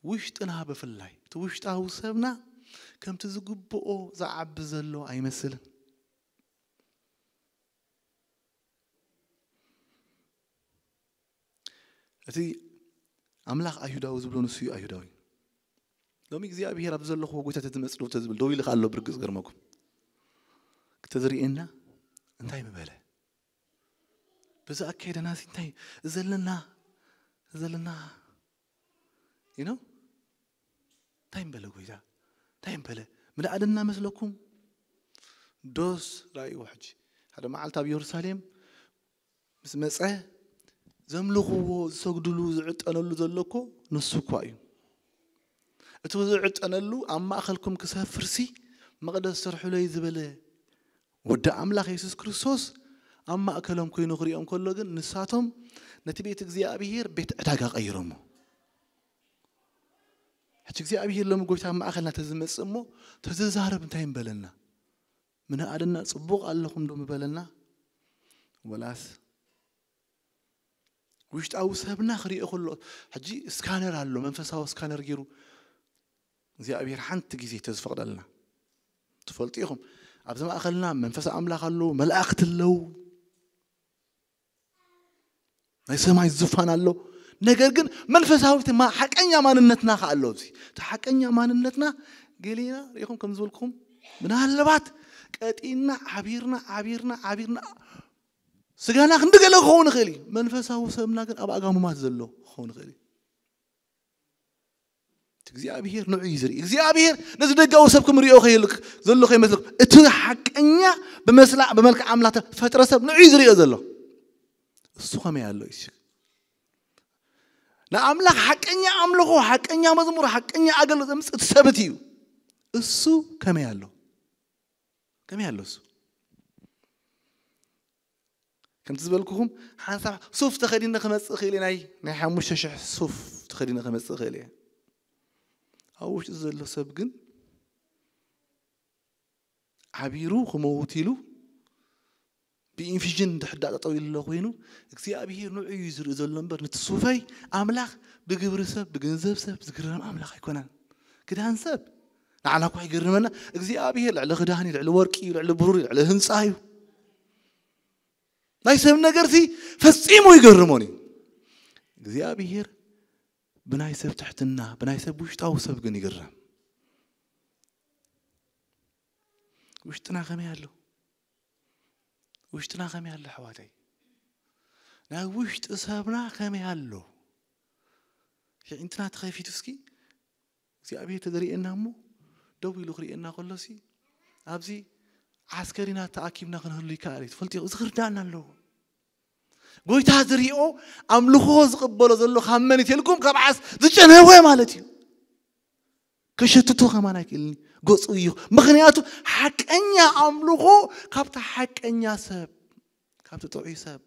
ውሽጥና ብፍላይ እቲ ውሽጣዊ ሰብና ከምቲ ዝግብኦ ዝዓቢ ዘሎ ኣይመስልን። እቲ ኣምላኽ ኣይሁዳዊ ዝብሎ ንሱ እዩ ኣይሁዳዊ። ሎሚ እግዚኣብሔር ኣብ ዘለኹዎ ጎይታ ተዝመፅእ ዶ ተዝብል ደው ኢሉ ኣሎ። ብርግፅ ገርመኩም ክተዝርእየና እንታይ ምበለ? በዚ ኣካይደና እንታይ ዘለና ዘለና you know እንታይ ምበለ ጎይታ እንታይ ምበለ ምንኣደና መስለኩም? ዶስ ራእይዎ ሕጂ ሓደ መዓልቲ ኣብ ኢየሩሳሌም ምስ መፀ ዘምልኽዎ ዝሰግድሉ ዝዕጠነሉ ዘሎ እኮ ንሱ እኳ እዩ። እቲ ዝዕጠነሉ ኣብ ማእኸልኩም ክሰፍርሲ መቕደስ ስርሑለይ ዝበለ ወዲ ኣምላኽ የሱስ ክርስቶስ ኣብ ማእከሎም ኮይኑ ክሪኦም ከሎ ግን ንሳቶም ነቲ ቤት እግዚኣብሔር ቤት ዕዳጋ ቀይሮሞ። ሕጂ እግዚኣብሔር ሎሚ ጎይታ ኣብ ማእኸልና ተዝመጽእ እሞ ተዝዛረብ እንታይ ምበለና? ምንኣደና ጽቡቕ ኣለኹም ዶ ምበለና? ወላስ ውሽጣዊ ሰብና ክሪኦ ከሎ ሕጂ ስካነር ኣሎ መንፈሳዊ ስካነር ገይሩ እግዚኣብሔር ሓንቲ ግዜ ተዝፈቕደልና ትፈልጡ ኢኹም። ኣብዚ ማእኸልና መንፈስ ኣምላኽ ኣለዉ፣ መላእክቲ ኣለዉ፣ ናይ ሰማይ ዝፋን ኣሎ። ነገር ግን መንፈሳዊ እቲ ማ- ሓቀኛ ማንነትና ከ ኣሎ። እዚ እቲ ሓቀኛ ማንነትና ገሊና ሪኢኹም ከም ዝበልኩም ምናልባት ቀጢና ዓቢርና ዓቢርና ዓቢርና ስጋና ክንዲ ገለ ክኸውን ይኽእል እዩ። መንፈሳዊ ሰብና ግን ኣብ ኣጋም ሙማት ዘሎ ክኸውን ይኽእል እዩ። እቲ እግዚኣብሔር ንዑ እዩ ዝርኢ። እግዚኣብሔር ነዚ ደጋዊ ሰብ ክምሪኦ ከይልክ ዘሎ ከይመስልክ፣ እቲ ሓቀኛ ብመስላ ብመልክዕ ኣምላኽ ተፈጥረ ሰብ ንዑ እዩ ዝሪኦ ዘሎ። እሱ ከመይ ኣሎ እዩ? ንኣምላኽ ሓቀኛ ኣምልኾ፣ ሓቀኛ መዝሙር፣ ሓቀኛ ኣገልግሎት ዘምጽእ እቲ ሰብት እዩ። እሱ ከመይ ኣሎ? ከመይ ኣሎ እሱ? ከምቲ ዝበልኩኹም ሓንሳብ ሱፍ ተኸዲነ ክመጽእ ክእል እየ፣ ናይ ናይ ሓሙሽተ ሽሕ ሱፍ ተኸዲነ ክመጽእ ክእል እየ። ኣብ ውሽጢ ዘሎ ሰብ ግን ዓቢሩ ክመውት ኢሉ ብኢንፊዥን ድሕዳ ጠጠው ኢሉ ኣሎ ኮይኑ እግዚኣብሄር ንዑ እዩ ዝርኢ ዘሎ እምበር ነቲ ሱፈይ ኣምላኽ ብግብሪ ሰብ ብገንዘብ ሰብ ዝግረም ኣምላኽ ኣይኮነን። ክዳን ሰብ ንዓና እኳ ይገርመና፣ እግዚኣብሄር ልዕሊ ክዳን እዩ፣ ልዕሊ ወርቂ እዩ፣ ልዕሊ ብሩር እዩ፣ ልዕሊ ህንፃ እዩ። ናይ ሰብ ነገርሲ ፈጺሙ ይገርሞን እዩ። እግዚኣብሄር ብናይ ሰብ ትሕትና ብናይ ሰብ ውሽጣዊ ሰብ ግን ይግረም። ውሽጥና ከመይ ኣሎ? ውሽጥና ከመይ ኣሎ ኣሕዋተይ? ናይ ውሽጢ ሰብና ከመይ ኣሎ? የዒንትና ተኸፊቱ እስኪ እግዚኣብሔር ተዘርእየና እሞ ደው ኢሉ ክርእየና ከሎሲ ኣብዚ ዓስከሪና ተኣኪብና ክንህሉ ይከኣል እዩ። ትፈልጡ እዚ ክርዳእና ኣለዎ። ጎይታ ዝሪኦ ኣምልኾ ዝቕበሎ ዘሎ ካብ መን እዩ ተልኩም ካብ ዓስ ዝጨነወ ማለት እዩ። ከሸትቶ ከማን ኣይክእልን ገፁ እዩ። ምክንያቱ ሓቀኛ ኣምልኾ ካብቲ ሓቀኛ ሰብ ካብቲ ጥዑይ ሰብ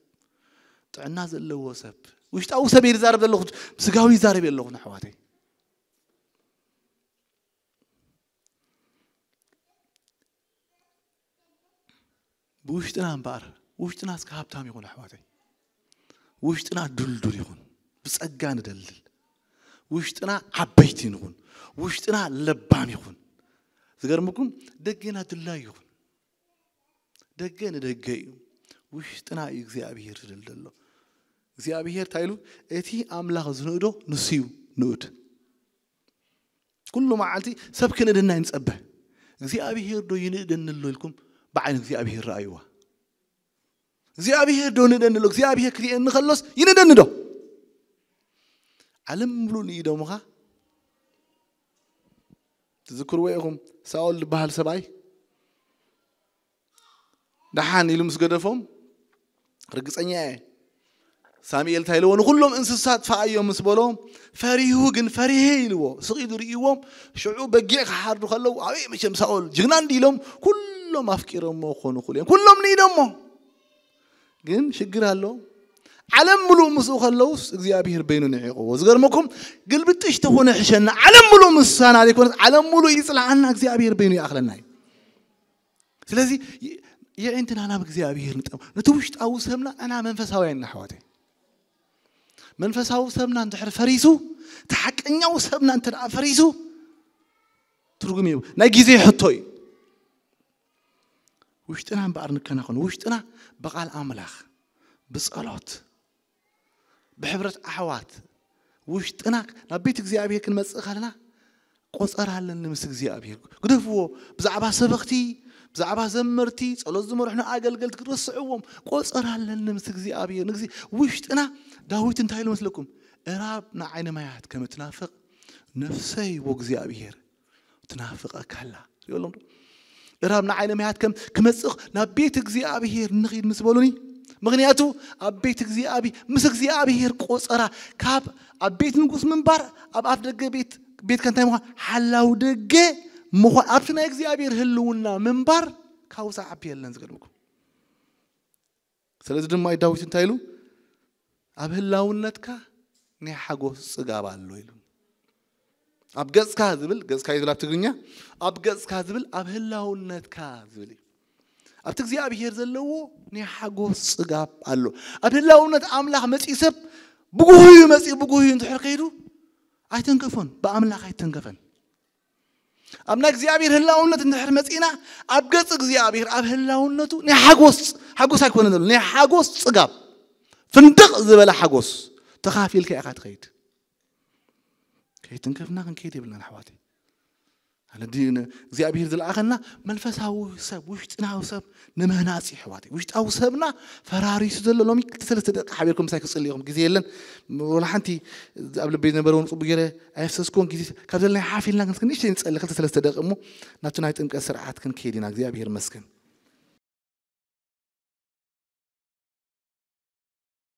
ጥዕና ዘለዎ ሰብ ውሽጣዊ ሰብ እየ ዝዛረብ ዘለኹ፣ ስጋዊ ይዛረብ የለኹ ኣሕዋተይ። ብውሽጥና እምበኣር ውሽጥና እስከ ሃብታም ይኹን ኣሕዋተይ። ውሽጥና ድልዱል ይኹን፣ ብጸጋ ንደልል። ውሽጥና ዓበይቲ ንኹን፣ ውሽጥና ለባም ይኹን። ዝገርምኩም ደጌና ድላይ ይኹን። ደገ ንደገ እዩ፣ ውሽጥና እዩ እግዚኣብሔር ዝደልደሎ። እግዚኣብሔር እንታይ ኢሉ? እቲ ኣምላኽ ዝንእዶ ንሱ እዩ ንኡድ። ኩሉ መዓልቲ ሰብ ክንእደና ይንጸበ። እግዚኣብሔር ዶ ይንእደኒ ኣሎ ኢልኩም ብዓይኒ እግዚኣብሔር ረኣይዋ። እግዚኣብሔር ዶ ንእደኒ ኣሎ? እግዚኣብሔር ክርእየኒ ከሎስ ይንእደኒ ዶ? ዓለም ሙሉእ ንኢዶምኻ ትዝክርዎ ኢኹም። ሳኦል ዝበሃል ሰብኣይ ደሓን ኢሉ ምስ ገደፎም ርግጸኛ እየ። ሳሙኤል እንታይ ኢልዎ? ንኹሎም እንስሳት ፈኣዮም ምስ በሎ ፈሪሁ ግን ፈሪሄ ኢልዎ። ስቕ ኢሉ ርእይዎም ሽዑ በጊዕ ክሓርዱ ከለዉ ኣበይ መቸም ሳኦል ጅግና እንዲ ኢሎም ኩሎም ኣፍቂሮሞ ክኾኑ ክእሉ እዮም። ኩሎም ንኢዶሞ ግን ሽግር ኣሎ። ዓለም ምሉእ ምስኡ ከለውስ እግዚኣብሔር በይኑ ንዒቕዎ። ዝገርመኩም ግልብጥሽ ተኾነ ሕሸና ዓለም ምሉእ ምሳና ዘይኮነስ ዓለም ምሉእ ይጽልዓና እግዚኣብሔር በይኑ ይኣኽለና እዩ። ስለዚ የዒንትና ናብ እግዚኣብሔር ንጠም ነቲ ውሽጣዊ ሰብና ኣና መንፈሳውያን ኢና ኣሕዋተይ። መንፈሳዊ ሰብና እንድሕር ፈሪሱ እቲ ሓቀኛዊ ሰብና እንተ ደኣ ፈሪሱ ትርጉም እዩ ናይ ግዜ ሕቶ እዩ። ውሽጥና እምበኣር ንከናኸኑ ውሽጥና ብቓል ኣምላኽ ብጸሎት ብሕብረት ኣሕዋት ውሽጥና ናብ ቤት እግዚኣብሔር ክንመጽእ ከለና ቆጸራ ኣለኒ ምስ እግዚኣብሔር። ግደፍዎ። ብዛዕባ ሰበኽቲ ብዛዕባ ዘመርቲ ጸሎት ዝመርሕኑ ኣገልገልቲ ክትርስዕዎም ቆጸራ ኣለኒ ምስ እግዚኣብሔር። ንግዜ ውሽጥና ዳዊት እንታይ ኢሉ መስለኩም? እራብ ንዓይኒ ማያት ከም እትናፍቕ ነፍሰይ ወእግዚኣብሔር ትናፍቐካ ኣላ። ሪኦሎም ዶ? እራብ ንዓይነ ማያት ከም ክመጽእ ናብ ቤት እግዚኣብሔር ንኺድ ምስ በሉኒ ምክንያቱ ኣብ ቤት እግዚኣብሔር ምስ እግዚኣብሔር ቆጸራ ካብ ኣብ ቤት ንጉስ ምንባር ኣብ ኣፍ ደገ ቤት ቤትካ እንታይ ምዃን ሓላው ደገ ምዃን ኣብቲ ናይ እግዚኣብሔር ህልውና ምንባር ካብኡ ዝዓቢ የለን። ዝገርምኩም ስለዚ ድማ ዳዊት እንታይ ኢሉ? ኣብ ህላውነትካ ናይ ሓጎስ ጽጋብ ኣሎ ኢሉ። ኣብ ገጽካ ዝብል ገጽካ እዩ ዝብል ኣብ ትግርኛ ኣብ ገጽካ ዝብል ኣብ ህላውነትካ ዝብል እዩ። ኣብቲ እግዚኣብሔር ዘለዎ ናይ ሓጎስ ጽጋብ ኣሎ። ኣብ ህላውነት ኣምላኽ መጺኡ ሰብ ብጉህዩ መጺኡ ብጉህዩ እንድሕር ከይዱ ኣይተንከፎን፣ ብኣምላኽ ኣይተንከፈን። ኣብ ናይ እግዚኣብሔር ህላውነት እንድሕር መጺእና ኣብ ገጽ እግዚኣብሔር ኣብ ህላውነቱ ናይ ሓጎስ ሓጎስ ኣይኮነ ዘሎ ናይ ሓጎስ ጽጋብ ፍንድቕ ዝበለ ሓጎስ ተኻፊልካ ኢኻ ትኸይድ። ከይትንከፍና ክንከይድ የብልናን ኣሕዋተይ። እግዚኣብሔር ዝለኣኸና መንፈሳዊ ሰብ ውሽጥናዊ ሰብ ንምህናፅ ይሕዋት ውሽጣዊ ሰብና ፈራሪሱ ዘሎ ሎሚ ክልተ ሰለስተ ደቂ ሓቢርኩም ምሳይ ክፅልኢኹም ግዜ የለን። ወላ ሓንቲ ኣብ ልበይ ዝነበረ እውን ፅቡቅ ገይረ ኣየፍሰስኩን ግዜ ካብ ዘለና ሓፍ ኢልና ክንስክን ንእሽተይ ንፀሊ ክልተ ሰለስተ ደቂ እሞ ናብቲ ናይ ጥምቀት ስርዓት ክንከይድ ኢና እግዚኣብሔር መስገን።